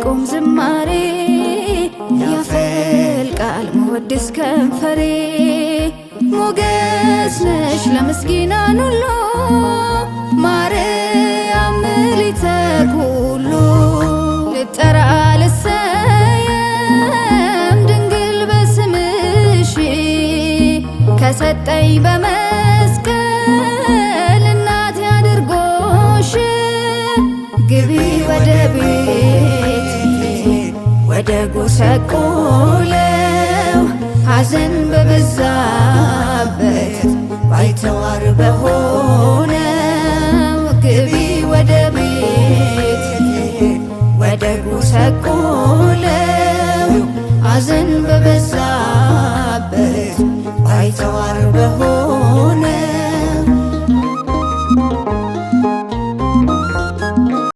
የማይቆም ዝማሬ ያፈልቃል መወድስ ከንፈሬ። ሞገስ ነሽ ለምስኪናን ሁሉ፣ ማርያም ምልዕተ ኩሉ። ልጠራ ልሰየም ድንግል በስምሽ፣ ከሰጠኝ በመስቀል እናት ያድርጎሽ። ግቢ ወደ ቤት ወደ ጎሰቆለው፣ ሐዘን በበዛበት ባይተዋር በሆነው።